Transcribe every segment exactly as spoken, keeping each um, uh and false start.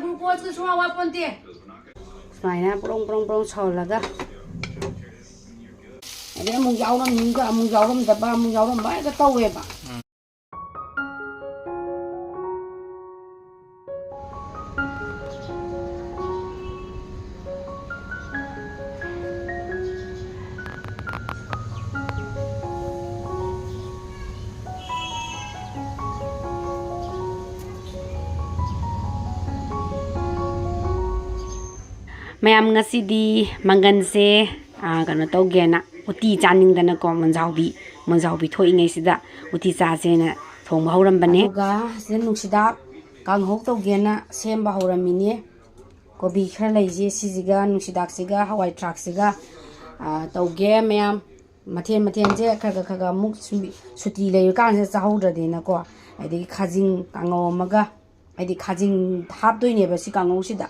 ꯒ꯭ꯂꯨꯀꯣꯁꯀ ꯁꯨꯡꯋꯥꯠ ꯋꯥꯠꯄꯣꯟꯇꯦ꯫ ꯁꯨꯃꯥꯏꯅ ꯕ꯭ꯔꯣꯡ ꯕ꯭ꯔꯣꯡ ꯕ꯭ꯔꯣꯡ ꯁꯧꯍꯜꯂꯒ꯫ ꯑꯗꯩ ꯑꯃꯨꯛ ꯌꯥꯎꯔꯝꯅꯤꯒ ꯑꯃꯨꯛ ꯌꯥꯎꯔꯝꯗꯕ, ꯑꯃꯨꯛ ꯌꯥꯎꯔꯝꯕ ꯍꯦꯛꯇ ꯇꯧꯋꯦꯕ꯫ ꯃꯌꯥꯝ, ꯉꯁꯤꯗꯤ ꯃꯪꯒꯟꯁꯦ, ꯑꯥ, ꯀꯩꯅꯣ ꯇꯧꯒꯦꯅ, ꯎꯇꯤ ꯆꯥꯅꯤꯡꯗꯅꯀꯣ, ꯃꯣꯟꯖꯥꯎꯕꯤ, ꯃꯣꯟꯖꯥꯎꯕꯤ ꯊꯣꯛꯏꯉꯩꯁꯤꯗ ꯎꯇꯤ ꯆꯥꯁꯦꯅ ꯊꯣꯡꯕ ꯍꯧꯔꯝꯕꯅꯦ꯫ ꯑꯗꯨꯒ ꯁꯤꯗ ꯅꯨꯡꯁꯤꯗꯥꯛ ꯀꯥꯡꯍꯧ ꯇꯧꯒꯦꯅ ꯁꯦꯝꯕ ꯍꯧꯔꯝꯃꯤꯅꯦ꯫ ꯀꯣꯕꯤ ꯈꯔ ꯂꯩꯁꯦ, ꯁꯤꯁꯤꯒ, ꯅꯨꯡꯁꯤꯗꯥꯛꯁꯤꯒ, ꯍꯋꯥꯏ ꯊ꯭ꯔꯥꯛꯁꯤꯒ, ꯑꯥ, ꯇꯧꯒꯦ ꯃꯌꯥꯝ꯫ ꯃꯊꯦꯜ ꯃꯊꯦꯜꯁꯦ ꯈꯔ ꯈꯔ ꯈꯔ ꯈꯔ ꯑꯃꯨꯛ ꯁꯨꯝ ꯁꯨꯇꯤ ꯂꯩꯔꯀꯥꯟꯁꯤꯗ ꯆꯥꯍꯧꯗ꯭ꯔꯗꯤꯅꯀꯣ꯫ ꯑꯗꯒꯤ ꯈꯥꯖꯤꯡ ꯀꯥꯡꯉꯧ ꯑꯃꯒ, ꯍꯥꯏꯗꯤ ꯈꯥꯖꯤꯡ ꯍꯥꯞꯇꯣꯏꯅꯦꯕ ꯁꯤ ꯀꯥꯡꯉꯧꯁꯤꯗ꯫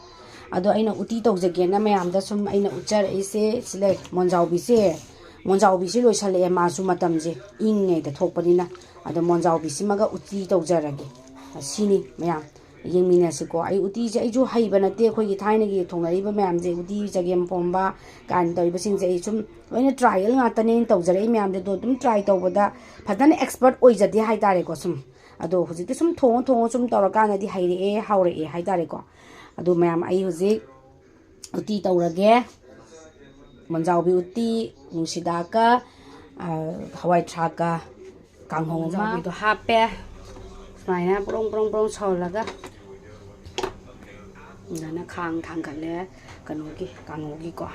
ꯑꯗꯣ ꯑꯩꯅ ꯎꯇꯤ ꯇꯧꯖꯒꯦꯅ ꯃꯌꯥꯝꯗ ꯁꯨꯝ ꯑꯩꯅ ꯎꯠꯆꯔꯛꯏꯁꯦ ꯁꯤ ꯂꯩ, ꯃꯣꯟꯖꯥꯎꯕꯤꯁꯦ꯫ ꯃꯣꯟꯖꯥꯎꯕꯤꯁꯦ ꯂꯣꯏꯁꯜꯂꯛꯑꯦ, ꯃꯥꯁꯨ ꯃꯇꯝꯁꯦ ꯏꯪꯉꯤꯉꯩꯗ ꯊꯣꯛꯄꯅꯤꯅ꯫ ꯑꯗꯣ ꯃꯣꯟꯖꯥꯎꯕꯤꯁꯤꯃꯒ ꯎꯇꯤ ꯇꯧꯖꯔꯒꯦ꯫ ꯁꯤꯅꯤ ꯃꯌꯥꯝ꯫ ꯌꯦꯡꯃꯤꯟꯅꯁꯤꯀꯣ꯫ ꯑꯩ ꯎꯇꯤꯁꯦ ꯑꯩꯁꯨ ꯍꯩꯕ ꯅꯠꯇꯦ, ꯑꯩꯈꯣꯏꯒꯤ ꯊꯥꯏꯅꯒꯤ ꯊꯣꯡꯅꯔꯤꯕ ꯃꯌꯥꯝꯁꯦ, ꯎꯇꯤ ꯆꯒꯦꯝ ꯄꯣꯝꯕ ꯀꯥꯏꯅ ꯇꯧꯔꯤꯕꯁꯤꯡꯁꯦ ꯑꯩ ꯁꯨꯝ ꯂꯣꯏꯅ ꯇ꯭ꯔꯥꯏꯌꯦꯜ ꯉꯥꯛꯇꯅꯦ ꯑꯩꯅ ꯇꯧꯖꯔꯛꯏ ꯃꯌꯥꯝꯁꯦ꯫ ꯑꯗꯣ ꯑꯗꯨꯝ ꯇ꯭ꯔꯥꯏ ꯇꯧꯕꯗ ꯐꯖꯅ ꯑꯦꯛꯁꯄꯔꯠ ꯑꯣꯏꯖꯗꯦ ꯍꯥꯏꯇꯥꯔꯦꯀꯣ꯫ ꯁꯨꯝ, ꯑꯗꯣ ꯍꯧꯖꯤꯛꯇꯤ ꯁꯨꯝ ꯊꯣꯡꯉ ꯊꯣꯡꯉ ꯁꯨꯝ ꯇꯧꯔꯀꯥꯟꯗꯗꯤ ꯍꯩꯔꯛꯑꯦ, ꯍꯧꯔꯛꯑꯦ ꯍꯥꯏꯇꯥꯔꯦꯀꯣ꯫ ꯑꯗꯣ ꯃꯌꯥꯝ, ꯑꯩ ꯍꯧꯖꯤꯛ ꯎꯇꯤ ꯇꯧꯔꯒꯦ꯫ ꯃꯣꯟꯖꯥꯎꯕꯤ ꯎꯇꯤ, ꯅꯨꯡꯁꯤꯗꯥꯛꯀ, ꯑ, ꯍꯋꯥꯏ ꯊ꯭ꯔꯥꯛꯀ ꯀꯥꯡꯍꯧ ꯑꯃ꯫ ꯃꯣꯟꯖꯥꯎꯕꯤꯗꯣ ꯍꯥꯞꯄꯦ꯫ ꯁꯨꯃꯥꯏꯅ ꯕ꯭ꯔꯣꯡ ꯕ꯭ꯔꯣꯡ ꯕ꯭ꯔꯣꯡ ꯁꯧꯍꯜꯂꯒ ꯑꯗꯨꯃꯥꯏꯅ ꯈꯥꯡ ꯊꯥꯡꯒꯠꯂꯦ꯫ ꯀꯩꯅꯣꯒꯤ, ꯀꯥꯡꯍꯧꯒꯤꯀꯣ꯫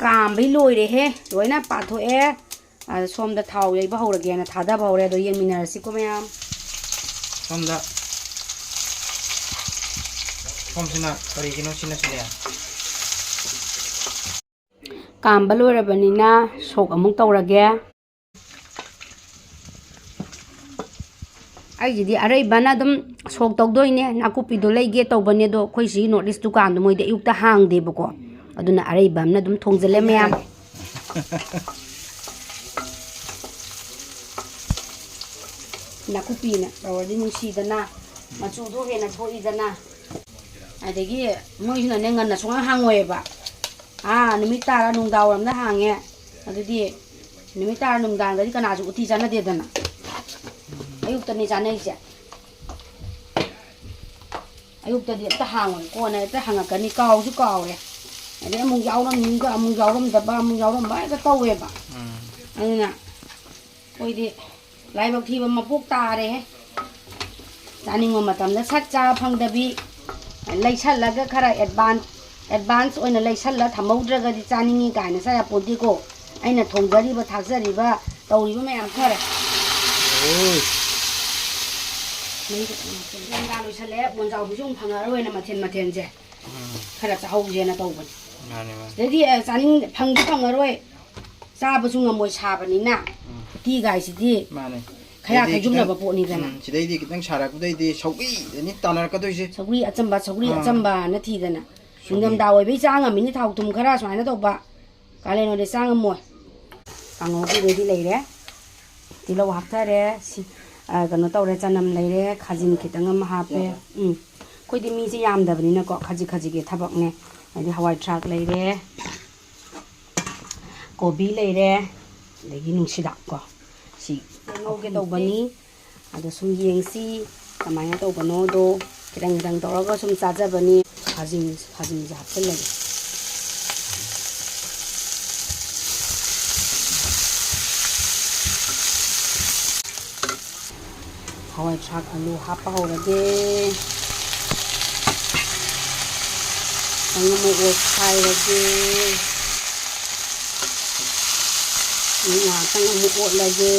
ꯀꯥꯝꯕꯩ ꯂꯣꯏꯔꯦꯍꯦ, ꯂꯣꯏꯅ ꯄꯥꯊꯣꯛꯑꯦ꯫ ꯑꯗ ꯁꯣꯝꯗ ꯊꯥꯎ ꯌꯩꯕ ꯍꯧꯔꯒꯦꯅ ꯊꯥꯗꯕ ꯍꯧꯔꯦ꯫ ꯑꯗꯣ ꯌꯦꯡꯃꯤꯟꯅꯔꯁꯤꯀꯣ ꯃꯌꯥꯝ꯫ ꯁꯣꯝꯗ, ꯁꯣꯝꯁꯤꯅ ꯀꯔꯤꯒꯤꯅꯣ ꯁꯤꯅ ꯁꯤꯗꯤ? ꯀꯥꯝꯕ ꯂꯣꯏꯔꯕꯅꯤꯅ ꯁꯣꯛ ꯑꯃꯨꯛ ꯇꯧꯔꯒꯦ꯫ ꯑꯩꯒꯤꯗꯤ ꯑꯔꯩꯕꯅ ꯑꯗꯨꯝ ꯁꯣꯛ ꯇꯧꯗꯣꯏꯅꯦ꯫ ꯅꯥꯀꯨꯞꯄꯤꯗꯣ ꯂꯩꯒꯦ ꯇꯧꯕꯅꯦ, ꯑꯗꯣ ꯑꯩꯈꯣꯏ ꯁꯤ ꯅꯣꯔꯠ ꯏꯁ ꯗꯨꯀꯥꯟꯗꯣ ꯃꯣꯏꯗꯤ ꯑꯌꯨꯛꯇ ꯍꯥꯡꯗꯦꯕꯀꯣ꯫ ꯑꯗꯨꯅ ꯑꯔꯩꯕ ꯑꯃꯅ ꯑꯗꯨꯝ ꯊꯣꯡꯖꯤꯜꯂꯦ ꯃꯌꯥꯝ꯫ ꯅꯥꯀꯨꯞꯄꯤꯅ ꯇꯧꯔꯗꯤ ꯅꯨꯡꯁꯤꯗꯅ, ꯃꯆꯨꯗꯣ ꯍꯦꯟꯅ ꯊꯣꯛꯏꯗꯅ꯫ ꯑꯗꯒꯤ ꯃꯣꯏꯁꯤꯅꯅꯦ ꯉꯟꯅ ꯁꯨꯡꯍꯥꯡ ꯍꯥꯡꯉꯣꯏꯕ꯫ ꯑꯥ, ꯅꯨꯃꯤꯠ ꯇꯥꯔ ꯅꯨꯡꯗꯥꯡ ꯋꯥꯏꯔꯝꯗ ꯍꯥꯡꯉꯦ꯫ ꯑꯗꯨꯗꯤ ꯅꯨꯃꯤꯠ ꯇꯥꯔ ꯅꯨꯡꯗꯥꯡꯗꯗꯤ ꯀꯅꯥꯁꯨ ꯎꯇꯤ ꯆꯥꯟꯅꯗꯦꯗꯅ꯫ ꯑꯌꯨꯛꯇꯅꯤ ꯆꯥꯅꯩꯁꯦ꯫ ꯑꯌꯨꯛꯇꯗꯤ ꯑꯝꯇ ꯍꯥꯡꯉꯣꯏ, ꯀꯣꯟꯅ ꯍꯦꯛꯇ ꯍꯪꯉꯛꯀꯅꯤ, ꯀꯥꯎꯁꯨ ꯀꯥꯎꯔꯦ꯫ ꯑꯗꯩ ꯑꯃꯨꯛ ꯌꯥꯎꯔꯝꯅꯤꯒ, ꯑꯃꯨꯛ ꯌꯥꯎꯔꯝꯗꯕ, ꯑꯃꯨꯛ ꯌꯥꯎꯔꯝꯕ ꯍꯦꯛꯇ ꯇꯧꯋꯦꯕ꯫ ꯎꯝ꯫ ꯑꯗꯨꯅ ꯑꯩꯈꯣꯏꯗꯤ ꯂꯥꯏꯕꯛ ꯊꯤꯕ ꯃꯄꯣꯛ ꯇꯥꯔꯦꯍꯦ꯫ ꯆꯥꯅꯤꯡꯕ ꯃꯇꯝꯗ ꯁꯠ ꯆꯥꯕ ꯐꯪꯗꯕꯤ, ꯂꯩꯁꯜꯂꯒ ꯈꯔ ꯑꯦꯗꯚꯥꯟꯁ, ꯑꯦꯗꯚꯥꯟꯁ ꯑꯣꯏꯅ ꯂꯩꯁꯜꯂ ꯊꯝꯍꯧꯗ꯭ꯔꯒꯗꯤ ꯆꯥꯅꯤꯡꯉꯤ ꯀꯥꯏꯅ ꯆꯥ ꯌꯥꯄꯣꯟꯇꯦꯀꯣ꯫ ꯑꯩꯅ ꯊꯣꯡꯖꯔꯤꯕ, ꯊꯥꯛꯆꯔꯤꯕ, ꯇꯧꯔꯤꯕ ꯃꯌꯥꯝ ꯐꯔꯦ꯫ ꯑꯣꯏ꯫ ꯃꯩꯗꯣ ꯈꯤꯇꯪ ꯍꯥꯞꯆꯤꯜꯂꯣ꯫ ꯂꯣꯏꯁꯜꯂꯦ, ꯃꯣꯟꯖꯥꯎꯕꯤꯁꯨ ꯑꯃꯨꯛ ꯐꯪꯉꯔꯣꯏꯅ ꯃꯊꯦꯜ ꯃꯊꯦꯜꯁꯦ꯫ ꯎꯝ꯫ ꯈꯔ ꯆꯥꯍꯧꯁꯦꯅ ꯇꯧꯕꯅꯤ꯫ ꯃꯥꯅꯦ, ꯃꯥꯅꯦ꯫ ꯁꯤꯗꯩꯗꯤ, ꯑ, ꯆꯥꯅꯤꯡ-, ꯐꯪꯗꯤ ꯐꯪꯉꯔꯣꯏ꯫ ꯆꯥꯕꯁꯨ ꯉꯝꯃꯣꯏ ꯁꯥꯕꯅꯤꯅ꯫ ꯎꯝ꯫ ꯎꯇꯤꯒꯥꯏꯁꯤꯗꯤ ꯃꯥꯅꯦ꯫ ꯈꯌꯥꯛ ꯁꯤꯗꯩꯗꯤ ꯈꯩꯖꯨꯝꯅꯕ ꯈꯤꯇꯪ, ꯄꯣꯠꯅꯤꯗꯅ꯫ ꯎꯝ, ꯁꯤꯗꯩꯗꯤ ꯈꯤꯇꯪ ꯁꯥꯔꯛꯄꯗꯩꯗꯤ ꯁꯧꯒ꯭ꯔꯤꯗꯅꯤ ꯇꯥꯟꯅꯔꯛꯀꯗꯣꯏꯁꯦ꯫ ꯁꯧꯒ꯭ꯔꯤ ꯑꯆꯝꯕ, ꯁꯧꯒ꯭ꯔꯤ ꯑꯥ꯫ ꯑꯆꯝꯕꯅ ꯊꯤꯗꯅ꯫ ꯁꯧꯒ꯭ꯔꯤ꯫ ꯅꯤꯡꯊꯝꯊꯥ ꯑꯣꯏꯕꯩ ꯆꯥ ꯉꯝꯃꯤꯅꯤ, ꯊꯥꯎ ꯊꯨꯝ ꯈꯔ ꯁꯨꯃꯥꯏꯅ ꯇꯧꯕ꯫ ꯀꯥꯂꯦꯟ ꯑꯣꯏꯔꯗꯤ ꯆꯥ ꯉꯝꯃꯣꯏ꯫ ꯀꯥꯡꯉꯧꯒꯤ ready ꯂꯩꯔꯦ꯫ ꯇꯤꯜꯍꯧ ꯍꯥꯞꯊꯔꯦ꯫ ꯁꯤ, ꯑ, ꯀꯩꯅꯣ ꯇꯧꯔꯦ, ꯆꯅꯝ ꯂꯩꯔꯦ, ꯈꯥꯖꯤꯡ ꯈꯤꯇꯪ ꯑꯃ ꯍꯥꯞꯄꯦ꯫ ꯎꯝ꯫ ꯑꯩꯈꯣꯏꯗꯤ ꯃꯤꯁꯦ ꯌꯥꯝꯗꯕꯅꯤꯅꯀꯣ, ꯈꯖꯤꯛ ꯈꯖꯤꯛꯀꯤ ꯊꯕꯛꯅꯦ꯫ ꯍꯥꯏꯗꯤ ꯍꯋꯥꯏ ꯊ꯭ꯔꯥꯛ ꯂꯩꯔꯦ, ꯀꯣꯕꯤ ꯂꯩꯔꯦ, ꯑꯗꯒꯤ ꯅꯨꯡꯁꯤꯗꯥꯛ ꯀꯣ꯫ ꯁꯤ ꯉꯧꯒꯦ ꯇꯧꯕꯅꯤ꯫ ꯑꯗꯣ ꯁꯨꯝ ꯌꯦꯡꯁꯤ ꯀꯃꯥꯏꯅ ꯇꯧꯕꯅꯣꯗꯣ꯫ ꯈꯤꯇꯪ ꯈꯤꯇꯪ ꯇꯧꯔꯒ ꯁꯨꯝ ꯆꯥꯖꯕꯅꯤ꯫ ꯈꯥꯖꯤꯡ, ꯈꯥꯖꯤꯡꯁꯦ ꯍꯥꯞꯆꯤꯜꯂꯒꯦ꯫ ꯍꯋꯥꯏ ꯊ꯭ꯔꯥꯛ ꯑꯂꯨ ꯍꯥꯞꯄ ꯍꯧꯔꯒꯦ꯫ ꯈꯤꯇꯪ ꯑꯃꯨꯛ ꯑꯣꯠꯈꯥꯏꯔꯒꯦ꯫ ꯑꯃꯨꯛ ꯉꯥꯏꯍꯥꯛꯇꯪ ꯑꯃꯨꯛ ꯑꯣꯠꯂꯒꯦ꯫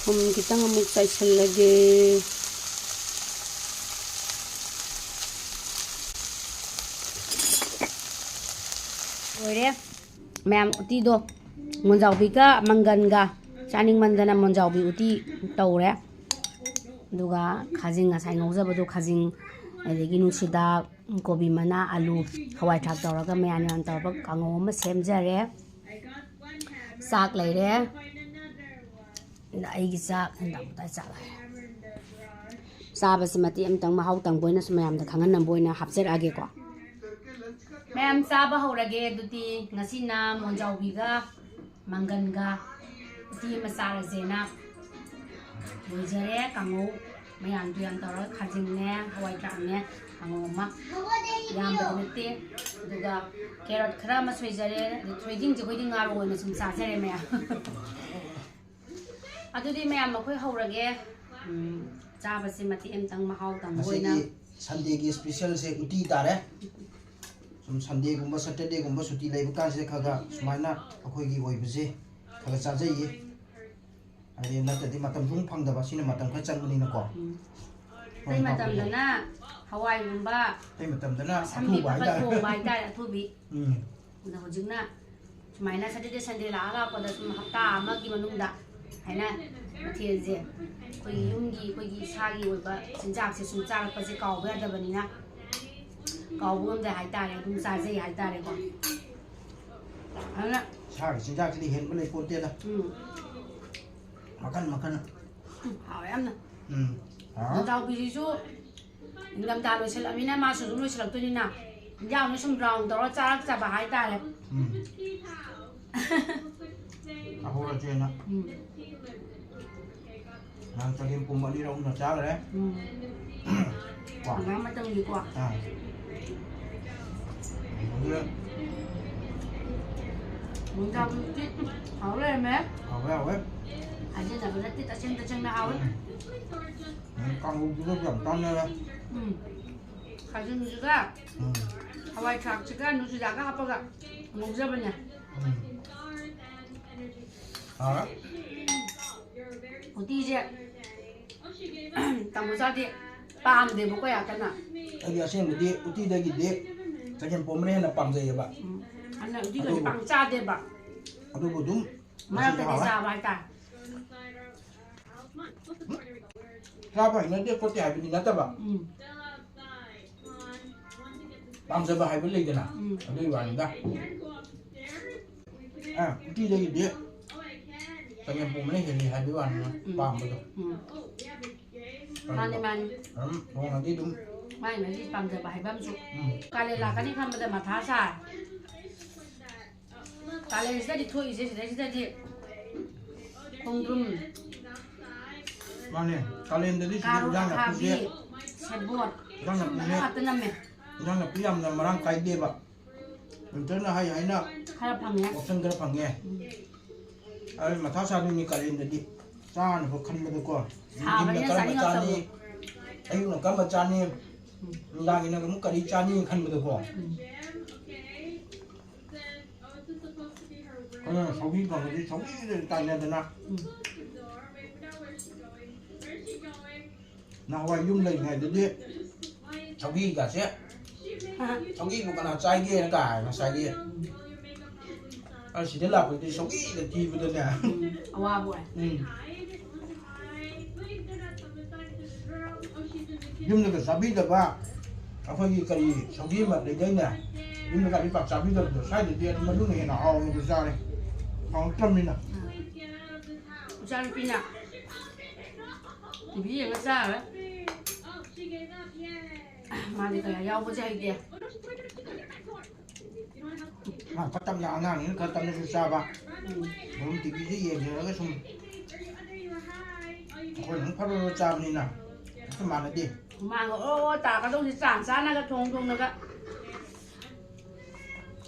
ꯊꯨꯝ ꯈꯤꯇꯪ ꯑꯃꯨꯛ ꯆꯥꯏꯁꯤꯜꯂꯒꯦ꯫ ꯂꯣꯏꯔꯦ꯫ ꯃꯌꯥꯝ ꯎꯇꯤꯗꯣ ꯃꯣꯟꯖꯥꯎꯕꯤꯒ ꯃꯪꯒꯟꯒ ꯆꯥꯅꯤꯡꯃꯟꯗꯅ ꯃꯣꯟꯖꯥꯎꯕꯤ ꯎꯇꯤ ꯇꯧꯔꯦ꯫ ꯑꯗꯨꯒ ꯈꯥꯖꯤꯡ ꯉꯁꯥꯏ ꯉꯧꯖꯕꯗꯣ, ꯈꯥꯖꯤꯡ, ꯑꯗꯒꯤ ꯅꯨꯡꯁꯤꯗꯥꯛ, ꯀꯣꯕꯤ ꯃꯅꯥ, ꯑꯂꯨ, ꯍꯋꯥꯏ ꯊ꯭ꯔꯥꯛ ꯇꯧꯔꯒ ꯃꯌꯥꯟ ꯃꯌꯥꯟ ꯇꯧꯔꯒ ꯀꯥꯡꯉꯧ ꯑꯃ ꯁꯦꯝꯖꯔꯦ꯫ ꯆꯥꯛ ꯂꯩꯔꯦ꯫ ꯑꯗ ꯑꯩꯒꯤ ꯆꯥꯛ, ꯏꯟꯗꯥ ꯃꯨꯇꯥꯏ ꯆꯥꯛ ꯂꯩꯔꯦ꯫ ꯆꯥꯕꯁꯤ ꯃꯇꯦꯛ ꯑꯃꯇꯪ ꯃꯍꯥꯎ ꯇꯪꯕ ꯑꯣꯏꯅꯁꯨ ꯃꯌꯥꯝꯗ ꯈꯪꯍꯟꯅꯕ ꯑꯣꯏꯅ ꯍꯥꯞꯆꯔꯛꯑꯒꯦꯀꯣ꯫ ꯃꯌꯥꯝ ꯆꯥꯕ ꯍꯧꯔꯒꯦ꯫ ꯑꯗꯨꯗꯤ ꯉꯁꯤꯅ ꯃꯣꯟꯖꯥꯎꯕꯤꯒ ꯃꯪꯒꯟꯒ ꯎꯇꯤ ꯑꯃ ꯆꯥꯔꯁꯦꯅ ꯂꯣꯏꯖꯔꯦ꯫ ꯀꯥꯡꯉꯧ ꯃꯌꯥꯝ ꯇꯨꯌꯥꯝ ꯇꯧꯔꯒ ꯈꯥꯖꯤꯡꯅꯦ, ꯍꯋꯥꯏ ꯊ꯭ꯔꯥꯛꯅꯦ, ꯀꯥꯡꯉꯧ ꯑꯃ, ꯌꯥꯝꯕꯗꯤ ꯅꯠꯇꯦ꯫ ꯑꯗꯨꯒ ꯀꯦꯔꯣꯠ ꯈꯔ ꯑꯃ ꯁꯣꯏꯖꯔꯦ꯫ ꯑꯗꯩ ꯊꯣꯏꯗꯤꯡꯁꯦ ꯑꯩꯈꯣꯏꯗꯤ ꯉꯥꯔꯣ ꯑꯣꯏꯅ ꯁꯨꯝ ꯆꯥꯖꯔꯦ ꯃꯌꯥꯝ꯫ ꯑꯗꯨꯗꯤ ꯃꯌꯥꯝ ꯑꯩꯈꯣꯏ ꯍꯧꯔꯒꯦ꯫ ꯎꯝ, ꯆꯥꯕꯁꯤ ꯃꯇꯦꯛ ꯑꯃꯇꯪ ꯃꯍꯥꯎ ꯇꯪꯕ ꯑꯣꯏꯅ꯫ ꯉꯁꯤꯒꯤ Sundayꯒꯤ specialꯁꯦ ꯎꯇꯤ ꯇꯥꯔꯦ꯫ ꯁꯨꯝ Sundayꯒꯨꯝꯕ, Saturdayꯒꯨꯝꯕ ꯁꯨꯇꯤ ꯂꯩꯕ ꯀꯥꯟꯁꯤꯗ ꯈꯔ ꯈꯔ ꯁꯨꯃꯥꯏꯅ ꯑꯩꯈꯣꯏꯒꯤ ꯑꯣꯏꯕꯁꯦ ꯈꯔ ꯈꯔ ꯆꯥꯖꯩꯌꯦ꯫ ꯍꯥꯏꯗꯤ ꯅꯠꯇ꯭ꯔꯗꯤ ꯃꯇꯝꯁꯨ ꯑꯃꯨꯛ ꯐꯪꯗꯕ, ꯁꯤꯅ ꯃꯇꯝ ꯈꯔ ꯆꯪꯕꯅꯤꯅꯀꯣ꯫ ꯎꯝ꯫ ꯑꯇꯩ ꯃꯇꯝꯗꯅ ꯍꯋꯥꯏꯒꯨꯝꯕ, ꯑꯇꯩ ꯃꯇꯝꯗꯅ ꯑꯁꯝꯕꯤ ꯑꯊꯨꯕ ꯈꯔ ꯍꯥꯏꯇꯥꯔꯦ꯫ ꯊꯣꯡꯕ ꯍꯥꯏꯇꯥꯔꯦ, ꯑꯊꯨꯕꯤ꯫ ꯎꯝ꯫ ꯑꯗꯣ ꯍꯧꯖꯤꯛꯅ ꯁꯨꯃꯥꯏꯅ Saturday Sunday ꯂꯥꯛꯑ ꯂꯥꯛꯄꯗ ꯁꯨꯝ ꯍꯞꯇꯥ ꯑꯃꯒꯤ ꯃꯅꯨꯡꯗ ꯍꯥꯏꯅ ꯃꯊꯦꯜꯁꯦ ꯑꯩꯈꯣꯏꯒꯤ ꯌꯨꯝꯒꯤ, ꯑꯩꯈꯣꯏꯒꯤ ꯏꯁꯥꯒꯤ ꯑꯣꯏꯕ ꯆꯤꯟꯖꯥꯛꯁꯦ ꯁꯨꯝ ꯆꯥꯔꯛꯄꯁꯦ ꯀꯥꯎꯕ ꯌꯥꯗꯕꯅꯤꯅ, ꯀꯥꯎꯕ ꯉꯝꯗꯦ ꯍꯥꯏꯇꯥꯔꯦ, ꯑꯗꯨꯝ ꯆꯥꯖꯩ ꯍꯥꯏꯇꯥꯔꯦꯀꯣ꯫ ꯑꯗꯨꯅ ꯏꯁꯥꯒꯤ ꯆꯤꯟꯖꯥꯛꯁꯤꯗꯤ ꯍꯦꯟꯕ ꯂꯩꯄꯣꯟꯇꯦꯗ꯫ ꯎꯝ꯫ ꯃꯈꯟ ꯃꯈꯟ꯫ ꯎꯝ, ꯍꯥꯎꯋꯦ ꯌꯥꯝꯅ꯫ ꯎꯝ꯫ ꯍꯥꯎ꯫ ꯃꯣꯟꯖꯥꯎꯕꯤꯁꯤꯁꯨ ꯅꯤꯡꯊꯝꯊꯥ ꯂꯣꯏꯁꯤꯜꯂꯛꯑꯃꯤꯅ ꯃꯥꯁꯨ ꯑꯗꯨꯝ ꯂꯣꯏꯁꯤꯜꯂꯛꯇꯣꯏꯅꯤꯅ, ꯏꯟꯖꯥꯡꯁꯨ ꯁꯨꯝ round ꯇꯧꯔ ꯆꯥꯔꯛꯆꯕ ꯍꯥꯏꯇꯥꯔꯦ꯫ ꯎꯝ꯫ ꯑꯍꯧꯔꯁꯦꯅ꯫ ꯎꯝ꯫ ꯅꯍꯥꯟ ꯆꯒꯦꯝ ꯄꯣꯝꯕ ꯑꯅꯤꯔꯛ ꯑꯍꯨꯝꯂꯛ ꯆꯥꯈ꯭ꯔꯦ꯫ ꯎꯝ꯫ ꯀꯣ? ꯍꯪꯒꯥꯝ ꯃꯇꯝꯒꯤꯀꯣ꯫ ꯑꯥ꯫ ꯑꯗꯨꯗ ꯃꯣꯟꯖꯥꯎꯕꯤꯗꯤ ꯍꯥꯎ ꯂꯩꯔꯝꯃꯦ꯫ ꯍꯥꯎꯋꯦ, ꯍꯥꯎꯋꯦ꯫ ꯍꯥꯏꯖꯤꯟꯅꯕ ꯅꯠꯇꯦ, ꯇꯁꯦꯡ ꯇꯁꯦꯡꯅ ꯍꯥꯎꯋꯦ꯫ ꯎꯝ꯫ ꯎꯝ, ꯀꯥꯡꯍꯧꯗꯨꯒꯁꯨ ꯌꯥꯝ ꯆꯥꯟꯅꯔꯦ꯫ ꯎꯝ꯫ ꯈꯥꯖꯤꯡꯁꯤꯒ, ꯎꯝ꯫ ꯍꯋꯥꯏ ꯊ꯭ꯔꯥꯛꯁꯤꯒ ꯅꯨꯡꯁꯤꯗꯥꯛꯀ ꯍꯥꯞꯄꯒ ꯉꯧꯖꯕꯅꯦ꯫ ꯎꯝ꯫ ꯍꯥꯎꯔꯦ꯫ ꯎꯇꯤꯁꯦ ꯇꯥꯃꯣ ꯆꯥꯗꯤ ꯄꯥꯝꯗꯦꯕꯀꯣ ꯌꯥꯝ ꯀꯟꯅ꯫ ꯑꯩꯗꯤ ꯑꯁꯦꯡꯕꯗꯤ ꯎꯇꯤꯗꯒꯤꯗꯤ ꯆꯒꯦꯝ ꯄꯣꯝꯕꯅ ꯍꯦꯟꯅ ꯄꯥꯝꯖꯩꯌꯦꯕ꯫ ꯎꯝ꯫ ꯑꯗꯨꯅ ꯎꯇꯤꯒꯁꯦ ꯑꯗꯨꯕꯨ ꯄꯥꯛ ꯆꯥꯗꯦꯕ꯫ ꯑꯗꯨꯕꯨ ꯑꯗꯨꯝ ꯃꯔꯛꯇꯗꯤ ꯉꯁꯤꯗꯤ ꯍꯥꯎꯔꯦ꯫ ꯆꯥꯕ ꯍꯥꯏꯇꯥꯔꯦ꯫ ꯆꯥꯕ ꯍꯩꯅꯗꯦ ꯈꯣꯠꯇꯦ ꯍꯥꯏꯕꯗꯤ ꯅꯠꯇꯕ꯫ ꯎꯝ꯫ ꯄꯥꯝꯖꯕ ꯍꯥꯏꯕ ꯂꯩꯗꯅ, ꯎꯝ꯫ ꯑꯗꯨꯒꯤ ꯋꯥꯅꯤꯗ꯫ ꯑ, ꯎꯇꯤꯗꯒꯤꯗꯤ ꯆꯒꯦꯝ ꯄꯣꯝꯕꯅ ꯍꯦꯜꯂꯤ ꯍꯥꯏꯕꯒꯤ ꯋꯥꯅꯤ, ꯎꯝ꯫ ꯄꯥꯝꯕꯗꯣ꯫ ꯎꯝ꯫ ꯃꯥꯅꯦ, ꯃꯥꯅꯦ꯫ ꯑꯗꯨꯝ ꯊꯣꯡꯉꯗꯤ ꯑꯗꯨꯝ꯫ ꯃꯥꯏ ꯃꯥꯒꯤ ꯄꯥꯝꯖꯕ ꯍꯥꯏꯕ ꯑꯃꯁꯨ꯫ ꯎꯝ꯫ ꯀꯥꯂꯦꯟ ꯂꯥꯛꯀꯅꯤ ꯈꯟꯕꯗ ꯃꯊꯥ ꯁꯥꯏ꯫ ꯀꯥꯂꯦꯟꯁꯤꯗꯗꯤ ꯊꯣꯛꯏꯁꯦ ꯁꯤꯗꯩꯁꯤꯗꯗꯤ ꯈꯣꯡꯗ꯭ꯔꯨꯝ, ꯃꯥꯅꯦ, ꯀꯥꯂꯦꯟꯗꯗꯤ ꯁꯤꯗ ꯀꯥꯔꯣꯠ ꯏꯟꯖꯥꯡ ꯑꯈꯥꯕꯤ, ꯅꯥꯄꯤꯁꯦ, ꯁꯦꯕꯣꯠ, ꯏꯟꯖꯥꯡ ꯅꯥꯄꯤꯁꯦ, ꯉꯥꯛꯇ ꯅꯝꯃꯦ꯫ ꯏꯟꯖꯥꯡ ꯅꯥꯄꯤ ꯌꯥꯝꯅ ꯃꯔꯥꯡ ꯀꯥꯏꯗꯦꯕ꯫ ꯋꯤꯟꯇꯔꯅ ꯍꯥꯏ ꯍꯥꯏꯅ ꯈꯔ ꯐꯪꯉꯦ꯫ ꯑꯣꯞꯁꯟ ꯈꯔ ꯐꯪꯉꯦ꯫ ꯎꯝ꯫ ꯑꯗꯨ ꯃꯊꯥ ꯁꯥꯗꯣꯏꯅꯤ ꯀꯥꯂꯦꯟꯗꯗꯤ꯫ ꯆꯥꯅꯕ ꯈꯟꯕꯗꯀꯣ꯫ ꯅꯨꯡꯊꯤꯟꯗ ꯁꯥꯕꯅꯤꯅ ꯀꯔꯝꯕ ꯆꯥꯅꯤꯡꯉꯛꯇꯕꯗꯣ꯫ ꯆꯥꯅꯤ? ꯑꯌꯨꯛꯅ ꯀꯔꯝꯕ ꯆꯥꯅꯤ? ꯎꯝ꯫ ꯅꯨꯡꯗꯥꯡꯒꯤꯅ ꯑꯃꯨꯛ ꯀꯔꯤ ꯆꯥꯅꯤ ꯈꯟꯕꯗꯀꯣ꯫ ꯎꯝ꯫ ꯑꯗꯨꯅ ꯁꯧꯒ꯭ꯔꯤ ꯐꯪꯉꯗꯤ ꯁꯧꯒ꯭ꯔꯤꯗ ꯇꯥꯏꯅꯗꯅ꯫ ꯎꯝ꯫ ꯅꯍꯥꯟꯋꯥꯏ ꯌꯨꯝ ꯂꯩꯔꯤꯉꯩꯗꯗꯤ ꯁꯧꯒ꯭ꯔꯤꯒꯁꯦ, ꯑ꯫ "ꯁꯧꯒ꯭ꯔꯤꯕꯨ ꯀꯅꯥ ꯆꯥꯏꯒꯦꯅ?" ꯀꯥꯏ ꯉꯁꯥꯏꯒꯤ꯫ ꯑ, ꯁꯤꯗ ꯂꯥꯛꯄꯗꯗꯤ ꯁꯧꯒ꯭ꯔꯤꯗ ꯊꯤꯕꯗꯅꯦ꯫ ꯎꯝ, ꯑꯋꯥꯕ ꯑꯣꯏ꯫ ꯎꯝ꯫ ꯌꯨꯝꯗꯒ ꯆꯥꯕꯤꯗꯕ ꯑꯩꯈꯣꯏꯒꯤ ꯀꯔꯤ ꯁꯧꯒ꯭ꯔꯤ ꯑꯃ ꯂꯩꯗꯥꯏꯅꯦ? ꯌꯨꯝꯗꯒꯗꯤ ꯄꯥꯛ ꯆꯥꯕꯤꯗꯕꯗꯣ, ꯁ꯭ꯋꯥꯏꯗꯗꯤ ꯑꯗꯨꯝ ꯃꯗꯨꯅ ꯍꯦꯟꯅ ꯍꯥꯎꯅꯕ ꯆꯥꯔꯦ꯫ ꯍꯥꯎꯔꯛꯇ꯭ꯔꯕꯅꯤꯅ꯫ ꯎꯝ꯫ ꯏꯆꯥꯅꯨꯄꯤꯅ ꯇꯤꯚꯤ ꯌꯦꯡꯉ ꯆꯥꯔꯦ꯫ ꯃꯥꯗꯤ ꯀꯌꯥ ꯌꯥꯎꯕꯁꯦ ꯍꯩꯇꯦ꯫ ꯃꯥ ꯈꯔ ꯇꯞꯅ, ꯑꯉꯥꯡꯅꯤꯅ ꯈꯔ ꯇꯞꯅꯁꯨ ꯆꯥꯕ꯫ ꯎꯝ꯫ ꯑꯗꯨꯝ ꯇꯤꯚꯤꯁꯦ ꯌꯦꯡꯖꯔꯒ ꯁꯨꯝ ꯑꯩꯈꯣꯏꯅ ꯑꯃꯨꯛ ꯐꯠ ꯐꯠ ꯆꯥꯕꯅꯤꯅ ꯍꯦꯛꯇ ꯃꯥꯟꯅꯗꯦ꯫ ꯍꯨꯃꯥꯡꯒ ꯑꯣ ꯑꯣ ꯇꯥꯔꯛꯀꯗꯧꯁꯤ ꯆꯥꯟ ꯆꯥꯅꯒ ꯊꯣꯡ ꯊꯣꯡꯅꯒ꯫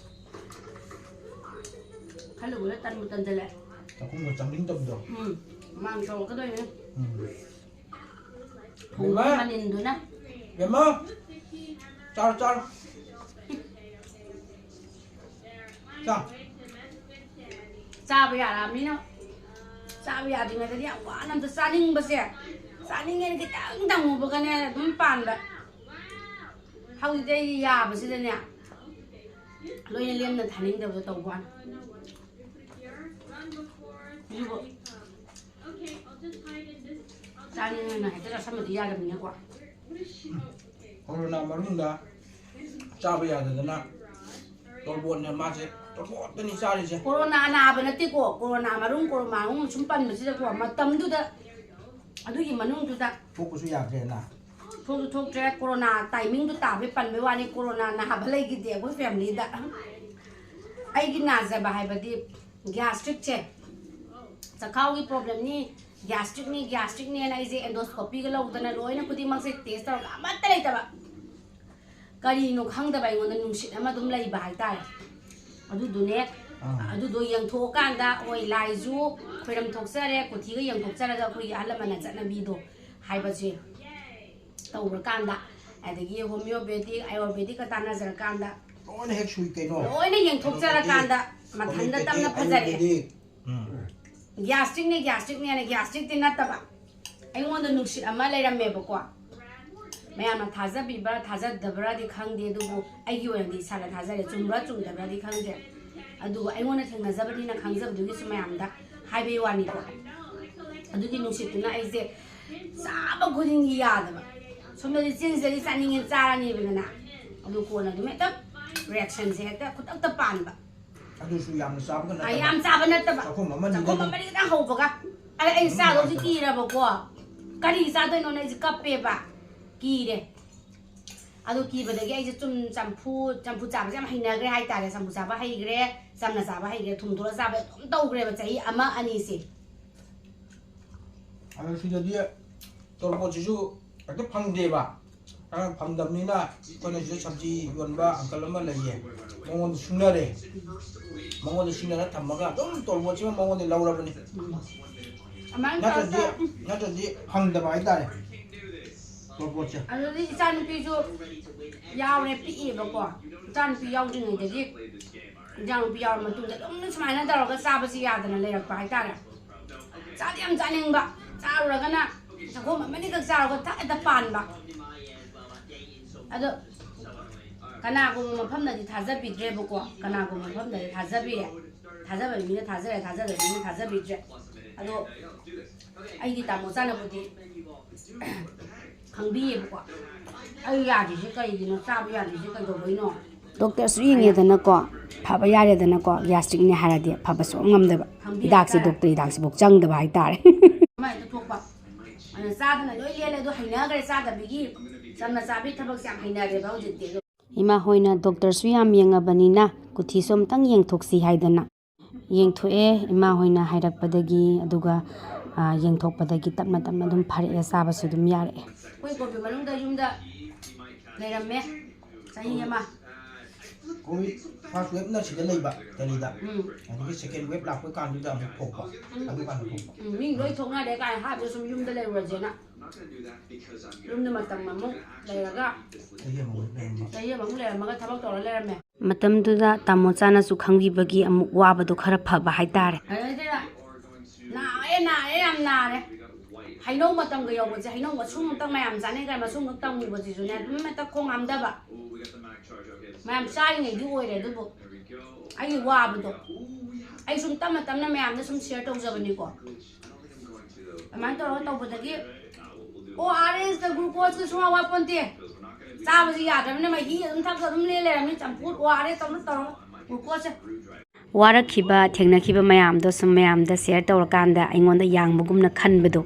ꯈꯜꯂꯨꯕꯗ ꯇꯟꯕꯨ ꯇꯟꯖꯜꯂꯛꯑꯦ꯫ ꯆꯥꯛꯈꯨꯝꯗ ꯆꯪꯅꯤꯡꯗꯕꯗꯣ꯫ ꯎꯝ꯫ ꯍꯨꯃꯥꯡ ꯁꯧꯔꯛꯀꯗꯣꯏꯅꯦ꯫ ꯎꯝ꯫ ꯊꯣꯡꯕꯒꯤ ꯕꯦꯝꯃ! ꯃꯅꯤꯟꯗꯨꯅ꯫ ꯕꯦꯝꯃ! ꯆꯥꯔꯣ, ꯆꯥꯔꯣ꯫ ꯆꯥ꯫ ꯆꯥꯕ ꯌꯥꯔꯛꯑꯕꯅꯤꯅ, ꯆꯥꯕ ꯌꯥꯗ꯭ꯔꯤꯉꯩꯗꯗꯤ ꯌꯥꯝ ꯋꯥꯅ ꯑꯝꯇ ꯆꯥꯅꯤꯡꯕꯁꯦ, ꯆꯥꯅꯤꯡꯉꯦꯅ ꯈꯤꯇꯪ ꯇꯪꯉꯨꯕꯒꯅꯦ ꯑꯗꯨꯝ ꯄꯥꯟꯕ꯫ ꯍꯧꯖꯤꯛꯇꯤ ꯑꯩ ꯌꯥꯕꯁꯤꯗꯅꯦ, ꯂꯣꯏꯅ ꯂꯦꯝꯅ ꯊꯥꯅꯤꯡꯗꯕꯗꯣ ꯇꯧꯕ ꯋꯥꯅꯤ꯫ ꯁꯤꯕꯨ ꯆꯥꯅꯤꯡꯉꯦꯅ ꯍꯦꯛꯇ ꯆꯥꯁꯟꯕꯗꯤ ꯌꯥꯗꯕꯅꯤꯅꯀꯣ꯫ ꯀꯣꯔꯣꯅꯥ ꯃꯅꯨꯡꯗ ꯆꯥꯕ ꯌꯥꯗꯗꯅ ꯇꯣꯔꯕꯣꯠꯅꯦ ꯃꯥꯁꯦ, ꯇꯣꯔꯕꯣꯠꯇꯅꯤ ꯆꯥꯔꯤꯁꯦ꯫ ꯀꯣꯔꯣꯅꯥ ꯅꯥꯕ ꯅꯠꯇꯦꯀꯣ, ꯀꯣꯔꯣꯅꯥ ꯃꯔꯨꯝ, ꯀꯣꯔꯣꯅꯥ ꯃꯔꯨꯝ ꯁꯨꯝ ꯄꯟꯕꯁꯤꯗꯀꯣ, ꯃꯇꯝꯗꯨꯗ ꯑꯗꯨꯒꯤ ꯃꯅꯨꯡꯗꯨꯗ ꯊꯣꯛꯄꯁꯨ ꯌꯥꯗ꯭ꯔꯦꯅ꯫ ꯊꯣꯛꯁꯨ ꯊꯣꯛꯇ꯭ꯔꯦ꯫ ꯀꯣꯔꯣꯅꯥ ꯇꯥꯏꯃꯤꯡꯗꯨ ꯇꯥꯕꯩ ꯄꯟꯕꯩ ꯋꯥꯅꯤ, ꯀꯣꯔꯣꯅꯥ ꯅꯥꯕ ꯂꯩꯈꯤꯗꯦ ꯑꯩꯈꯣꯏ ꯐꯦꯃꯤꯂꯤꯗ꯫ ꯑꯩꯒꯤ ꯅꯥꯖꯕ ꯍꯥꯏꯕꯗꯤ ꯒ꯭ꯌꯥꯁꯇ꯭ꯔꯤꯛꯁꯦ, ꯆꯈꯥꯎꯒꯤ ꯄ꯭ꯔꯣꯕ꯭ꯂꯦꯝꯅꯤ, ꯒ꯭ꯌꯥꯁꯇ꯭ꯔꯤꯛꯅꯤ, ꯒ꯭ꯌꯥꯁꯇ꯭ꯔꯤꯛꯅꯦꯅ ꯑꯩꯁꯦ ꯑꯦꯟꯗꯣꯁꯀꯣꯄꯤꯒ ꯂꯧꯗꯅ ꯂꯣꯏꯅ ꯈꯨꯗꯤꯡꯃꯛꯁꯦ ꯇꯦꯁ ꯇꯧꯔꯒ ꯑꯃꯠꯇ ꯂꯩꯇꯕ꯫ ꯀꯔꯤꯅꯣ ꯈꯪꯗꯕ ꯑꯩꯉꯣꯟꯗ ꯅꯨꯡꯁꯤꯠ ꯑꯃ ꯑꯗꯨꯝ ꯂꯩꯕ ꯍꯥꯏꯇꯥꯔꯦ꯫ ꯑꯗꯨꯗꯨꯅꯦ, ꯑꯥ꯫ ꯑꯗꯨꯗꯣ ꯌꯦꯡꯊꯣꯛꯑꯀꯥꯟꯗ ꯍꯣꯏ ꯂꯥꯏꯁꯨ ꯈꯣꯏꯔꯝ ꯊꯣꯛꯆꯔꯦ, ꯀꯨꯊꯤꯒ ꯌꯦꯡꯊꯣꯛꯆꯔꯒ ꯑꯩꯈꯣꯏꯒꯤ ꯑꯍꯜ ꯂꯃꯟꯅ ꯆꯠꯅꯕꯤꯗꯣ ꯍꯥꯏꯕꯁꯦ ꯇꯧꯔꯀꯥꯟꯗ, ꯑꯗꯒꯤ ꯍꯣꯃꯤꯌꯣꯄꯦꯊꯤꯛ ꯑꯥꯌꯨꯔꯕꯦꯗꯤꯛꯀ ꯇꯥꯟꯅꯖꯔꯀꯥꯟꯗ ꯂꯣꯏꯅ ꯍꯦꯛ ꯁꯨꯏ ꯀꯩꯅꯣ꯫ ꯂꯣꯏꯅ ꯌꯦꯡꯊꯣꯛꯆꯔꯀꯥꯟꯗ ꯃꯊꯟꯇ ꯇꯞꯅ ꯐꯖꯔꯛꯑꯦ꯫ ꯑꯥꯌꯨꯔꯕꯦꯗꯤꯛ꯫ ꯎꯝ꯫ ꯒ꯭ꯌꯥꯁꯇ꯭ꯔꯤꯛꯅꯦ, ꯒ꯭ꯌꯥꯁꯇ꯭ꯔꯤꯛꯅꯦꯅ ꯒ꯭ꯌꯥꯁꯇ꯭ꯔꯤꯛꯇꯤ ꯅꯠꯇꯕ, ꯑꯩꯉꯣꯟꯗ ꯅꯨꯡꯁꯤꯠ ꯑꯃ ꯂꯩꯔꯝꯃꯦꯕꯀꯣ꯫ ꯃꯌꯥꯝꯅ ꯊꯥꯖꯕꯤꯕ꯭ꯔꯥ ꯊꯥꯖꯗꯕ꯭ꯔꯥꯗꯤ ꯈꯪꯗꯦ, ꯑꯗꯨꯕꯨ ꯑꯩꯒꯤ ꯑꯣꯏꯅꯗꯤ ꯏꯁꯥꯗ ꯊꯥꯖꯔꯦ꯫ ꯆꯨꯝꯕ꯭ꯔꯥ ꯆꯨꯝꯗꯕ꯭ꯔꯥꯗꯤ ꯈꯪꯗꯦ, ꯑꯗꯨꯕꯨ ꯑꯩꯉꯣꯟꯗ ꯊꯦꯡꯅꯖꯕꯅꯤꯅ ꯈꯪꯖꯕꯗꯨꯒꯤꯁꯨ ꯃꯌꯥꯝꯗ ꯍꯥꯏꯕꯒꯤ ꯋꯥꯅꯤꯀꯣ꯫ ꯑꯗꯨꯒꯤ ꯅꯨꯡꯁꯤꯠꯇꯨꯅ ꯑꯩꯁꯦ ꯆꯥꯕ ꯈꯨꯗꯤꯡꯒꯤ ꯌꯥꯗꯕ꯫ ꯁꯣꯝꯗꯗꯤ ꯆꯤꯟꯁꯤꯗꯗꯤ ꯆꯥꯅꯤꯡꯉꯦ ꯆꯥꯔꯅꯤꯕꯗꯅ, ꯑꯗꯨ ꯀꯣꯟꯅ ꯑꯗꯨꯝ ꯍꯦꯛꯇ ꯔꯤꯌꯦꯛꯁꯟꯁꯦ ꯍꯦꯛꯇ ꯈꯨꯗꯛꯇ ꯄꯥꯟꯕ꯫ ꯑꯗꯨꯁꯨ ꯌꯥꯝꯅ ꯆꯥꯕꯒ ꯑ, ꯅꯠꯇꯕ꯫ ꯌꯥꯝ ꯆꯥꯕ ꯅꯠꯇꯕ꯫ ꯆꯥꯛꯈꯨꯝ ꯑꯃꯅꯤꯗ ꯆꯥꯛꯈꯨꯝ ꯑꯗꯨꯝ꯫ ꯑꯃꯅꯤ ꯈꯤꯇꯪ ꯍꯧꯕꯒ꯫ ꯑꯗ ꯑꯩ ꯆꯥꯗꯧꯁꯤ ꯀꯤꯔꯕꯀꯣ꯫ ꯀꯔꯤ ꯆꯥꯗꯣꯏꯅꯣꯅ ꯑꯩꯁꯦ ꯀꯞꯄꯦꯕ꯫ ꯀꯤꯔꯦ꯫ ꯑꯗꯨ ꯀꯤꯕꯗꯒꯤ ꯑꯩꯁꯦ ꯆꯨꯝ ꯆꯝꯐꯨ, ꯆꯝꯐꯨ ꯆꯥꯕꯁꯦ ꯌꯥꯝ ꯍꯩꯅꯈ꯭ꯔꯦ ꯍꯥꯏꯇꯥꯔꯦ꯫ ꯆꯝꯐꯨ ꯆꯥꯕ ꯍꯩꯈ꯭ꯔꯦ, ꯆꯝꯅ ꯆꯥꯕ ꯍꯩꯈ꯭ꯔꯦ, ꯊꯨꯝ ꯇꯣꯠꯂ ꯆꯥꯕ ꯑꯗꯨꯝ ꯇꯧꯈ꯭ꯔꯦꯕ ꯆꯍꯤ ꯑꯃ ꯑꯅꯤꯁꯦ꯫ ꯑꯗꯣ ꯁꯤꯗꯗꯤ ꯇꯣꯔꯕꯣꯠꯁꯤꯁꯨ ꯍꯦꯛꯇ ꯐꯪꯗꯦꯕ꯫ ꯑꯗꯨꯅ ꯐꯪꯗꯕꯅꯤꯅ ꯑꯩꯈꯣꯏꯅ ꯁꯤꯗ ꯁꯕꯖꯤ ꯌꯣꯟꯕ ꯑꯪꯀꯜ ꯑꯃ ꯂꯩꯌꯦ, ꯃꯉꯣꯟꯗ ꯁꯤꯡꯅꯔꯦ꯫ ꯃꯉꯣꯟꯗ ꯁꯤꯡꯅꯔ ꯊꯝꯃꯒ ꯑꯗꯨꯝ ꯇꯣꯔꯕꯣꯠꯁꯤꯃ ꯃꯉꯣꯟꯗ ꯂꯧꯔꯕꯅꯤ꯫ ꯑꯗꯨꯃꯥꯏꯅ ꯅꯠꯇ꯭ꯔꯗꯤ ꯇꯧꯔꯒ ꯅꯠꯇ꯭ꯔꯗꯤ ꯐꯪꯗꯕ ꯍꯥꯏꯇꯥꯔꯦ ꯇꯣꯔꯕꯣꯠꯁꯦ꯫ ꯑꯗꯨꯗꯤ ꯏꯆꯥꯅꯨꯄꯤꯁꯨ ꯌꯥꯎꯔꯦ, ꯄꯤꯛꯑꯦꯕꯀꯣ꯫ ꯏꯆꯥꯅꯨꯄꯤ ꯌꯥꯎꯗ꯭ꯔꯤꯉꯩꯗꯒꯤ, ꯏꯆꯥꯅꯨꯄꯤ ꯌꯥꯎꯔ ꯃꯇꯨꯡꯗ ꯑꯗꯨꯝ ꯁꯨꯃꯥꯏꯅ ꯇꯧꯔꯒ ꯆꯥꯕꯁꯤ ꯌꯥꯗꯅ ꯂꯩꯔꯛꯄ ꯍꯥꯏꯇꯥꯔꯦ꯫ ꯆꯥꯗꯤ ꯌꯥꯝ ꯆꯥꯅꯤꯡꯕ, ꯆꯥꯔꯨꯔꯒꯅ ꯆꯥꯛꯈꯣꯝ ꯑꯃꯅꯤꯈꯛ ꯆꯥꯔꯒ ꯊꯛ ꯍꯦꯛꯇ ꯄꯥꯟꯕ꯫ ꯑꯗꯣ ꯀꯅꯥꯒꯨꯝꯕ ꯃꯐꯝꯗꯗꯤ ꯊꯥꯖꯕꯤꯗ꯭ꯔꯦꯕꯀꯣ, ꯀꯅꯥꯒꯨꯝꯕ ꯃꯐꯝꯗꯗꯤ ꯊꯥꯖꯕꯤꯔꯦ꯫ ꯊꯥꯖꯕ ꯃꯤꯅ ꯊꯥꯖꯔꯦ, ꯊꯥꯖꯗꯕ ꯃꯤꯅ ꯊꯥꯖꯕꯤꯗ꯭ꯔꯦ꯫ ꯑꯗꯣ ꯑꯩꯒꯤ ꯇꯥꯃꯣ ꯆꯥꯅꯕꯨꯗꯤ ꯈꯪꯕꯤꯌꯦꯕꯀꯣ꯫ ꯑꯩ ꯌꯥꯗ꯭ꯔꯤꯁꯦ ꯀꯩꯒꯤꯅꯣ? ꯆꯥꯕ ꯌꯥꯗ꯭ꯔꯤꯁꯦ ꯀꯩꯗꯧꯕꯩꯅꯣ? ꯗꯣꯛꯇꯔꯁꯨ ꯌꯦꯡꯉꯦꯗꯅꯀꯣ, ꯐꯕ ꯌꯥꯔꯦꯗꯅꯀꯣ, ꯒ꯭ꯌꯥꯁꯇ꯭ꯔꯤꯛꯅꯦ ꯍꯥꯏꯔꯗꯤ ꯐꯕ ꯁꯨꯡꯉꯝ ꯉꯝꯗꯕ꯫ ꯍꯤꯗꯥꯛꯁꯦ, ꯗꯣꯛꯇꯔ ꯍꯤꯗꯥꯛꯁꯤꯐꯥꯎ ꯆꯪꯗꯕ ꯍꯥꯏꯇꯥꯔꯦ꯫ ꯑꯃ ꯍꯦꯛꯇ ꯊꯣꯛꯄ꯫ ꯑꯗꯨꯅ ꯆꯥꯗꯅ ꯂꯣꯏ ꯂꯦꯜꯂꯦ꯫ ꯑꯗꯨ ꯍꯩꯅꯈ꯭ꯔꯦ, ꯆꯥꯗꯕꯤꯒꯤ, ꯆꯝꯅ ꯆꯥꯕꯤ ꯊꯕꯛꯁꯦ ꯌꯥꯝ ꯍꯩꯅꯔꯦꯕ ꯍꯧꯖꯤꯛꯇꯤ꯫ ꯏꯃꯥ ꯍꯣꯏꯅ ꯗꯣꯛꯇꯔꯁꯨ ꯌꯥꯝ ꯌꯦꯡꯉꯕꯅꯤꯅ ꯀꯨꯊꯤꯁꯨ ꯑꯝꯇꯪ ꯌꯦꯡꯊꯣꯛꯁꯤ ꯍꯥꯏꯗꯅ ꯌꯦꯡꯊꯣꯛꯑꯦ꯫ ꯏꯃꯥ ꯍꯣꯏꯅ ꯍꯥꯏꯔꯛꯄꯗꯒꯤ, ꯑꯗꯨꯒ, ꯑ, ꯌꯦꯡꯊꯣꯛꯄꯗꯒꯤ ꯇꯞꯅ ꯇꯞꯅ ꯑꯗꯨꯝ ꯐꯔꯛꯑꯦ, ꯆꯥꯕꯁꯨ ꯑꯗꯨꯝ ꯌꯥꯔꯛꯑꯦ꯫ ꯑꯩꯈꯣꯏ ꯀꯣꯚꯤꯗ ꯃꯅꯨꯡꯗ ꯌꯨꯝꯗ ꯂꯩꯔꯝꯃꯦ ꯆꯍꯤ ꯑꯃ꯫ ꯀꯣꯚꯤꯗ ꯐꯥꯔꯁ ꯋꯦꯕꯅ ꯁꯤꯗ ꯂꯩꯕ, ꯗꯦꯜꯂꯤꯗ꯫ ꯎꯝ꯫ ꯑꯗꯒꯤ ꯁꯦꯀꯦꯟ ꯋꯦꯕ ꯂꯥꯛꯄ ꯀꯥꯟꯗꯨꯗ ꯑꯃꯨꯛ ꯊꯣꯛꯄ꯫ ꯎꯝ꯫ ꯑꯗꯨ ꯀꯥꯟꯗ ꯊꯣꯛꯄ꯫ ꯎꯝ, ꯃꯤ ꯂꯣꯏ ꯊꯣꯛꯅꯔꯦ ꯀꯥꯏꯅ ꯍꯥꯏꯕꯗꯣ ꯁꯨꯝ ꯌꯨꯝꯗ ꯂꯩꯔꯨꯔꯁꯦꯅ꯫ ꯌꯨꯝꯗ ꯃꯇꯝ ꯑꯃꯨꯛ ꯂꯩꯔꯒ, ꯆꯍꯤ ꯑꯃꯃꯨꯛ ꯂꯩꯔꯝꯕ꯫ ꯆꯍꯤ ꯑꯃꯃꯨꯛ ꯂꯩꯔꯝꯃꯒ ꯊꯕꯛ ꯇꯧꯔ ꯂꯩꯔꯝꯃꯦ꯫ ꯃꯇꯝꯗꯨꯗ ꯇꯥꯃꯣ ꯆꯥꯅꯁꯨ ꯈꯪꯕꯤꯕꯒꯤ ꯑꯃꯨꯛ ꯋꯥꯕꯗꯣ ꯈꯔ ꯐꯕ ꯍꯥꯏꯇꯥꯔꯦ꯫ ꯑꯗꯩꯗꯨꯗ ꯅꯥꯔꯦ, ꯅꯥꯔꯦ, ꯌꯥꯝ ꯅꯥꯔꯦ꯫ ꯍꯩꯅꯧ ꯃꯇꯝꯒ ꯌꯧꯕꯁꯦ, ꯍꯩꯅꯧ ꯃꯁꯨꯡ ꯑꯃꯇꯪ ꯃꯌꯥꯝ ꯆꯥꯅꯩ ꯀꯥꯏꯅ ꯃꯁꯨꯡ ꯑꯃ ꯇꯝꯈꯤꯕꯁꯤꯁꯨꯅꯦ, ꯑꯗꯨꯝ ꯍꯦꯛꯇ ꯈꯣꯡ ꯍꯥꯝꯊꯕ꯫ ꯃꯌꯥꯝ ꯆꯥꯔꯤꯉꯩꯗꯤ ꯑꯣꯏꯔꯦ, ꯑꯗꯨꯕꯨ ꯑꯩꯒꯤ ꯋꯥꯕꯗꯣ ꯑꯩ ꯁꯨꯝ ꯇꯞꯅ ꯇꯞꯅ ꯃꯌꯥꯝꯗ ꯁꯨꯝ ꯁꯤꯌꯔ ꯇꯧꯖꯕꯅꯤꯀꯣ꯫ ꯑꯗꯨꯃꯥꯏꯅ ꯇꯧꯔꯒ ꯇꯧꯕꯗꯒꯤ ꯑꯣ ꯑꯥꯔ ꯑꯦꯁꯀ ꯒ꯭ꯂꯨꯀꯣꯁꯀ ꯁꯨꯡꯋꯥ ꯋꯥꯄꯣꯟꯇꯦ꯫ ꯆꯥꯕꯁꯤ ꯌꯥꯗ꯭ꯔꯕꯅꯤꯅ ꯃꯍꯤ ꯑꯗꯨꯝ ꯊꯛꯑꯒ ꯑꯗꯨꯝ ꯂꯦꯜ ꯂꯩꯔꯝꯃꯤ, ꯆꯝꯐꯨꯠ, ꯑꯣ ꯑꯥꯔ ꯑꯦꯁ ꯇꯧꯅ ꯇꯧꯔꯒ ꯒ꯭ꯂꯨꯀꯣꯁꯁꯦ꯫ ꯋꯥꯔꯛꯈꯤꯕ, ꯊꯦꯡꯅꯈꯤꯕ ꯃꯌꯥꯝꯗꯣ ꯁꯨꯝ ꯃꯌꯥꯝꯗ ꯁꯤꯌꯔ ꯇꯧꯔꯀꯥꯟꯗ ꯑꯩꯉꯣꯟꯗ ꯌꯥꯡꯕꯒꯨꯝꯅ ꯈꯟꯕꯗꯣ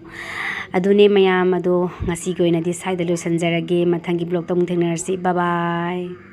ꯑꯗꯨꯅꯦ ꯃꯌꯥꯝ꯫ ꯑꯗꯣ ꯉꯁꯤꯒꯤ ꯑꯣꯏꯅꯗꯤ ꯁ꯭ꯋꯥꯏꯗ ꯂꯣꯏꯁꯤꯟꯖꯔꯒꯦ꯫ ꯃꯊꯪꯒꯤ ꯕ꯭ꯂꯣꯛꯇ ꯑꯃꯨꯛ ꯊꯦꯡꯅꯔꯁꯤ꯫ ꯕꯥꯏ ꯕꯥꯏ꯫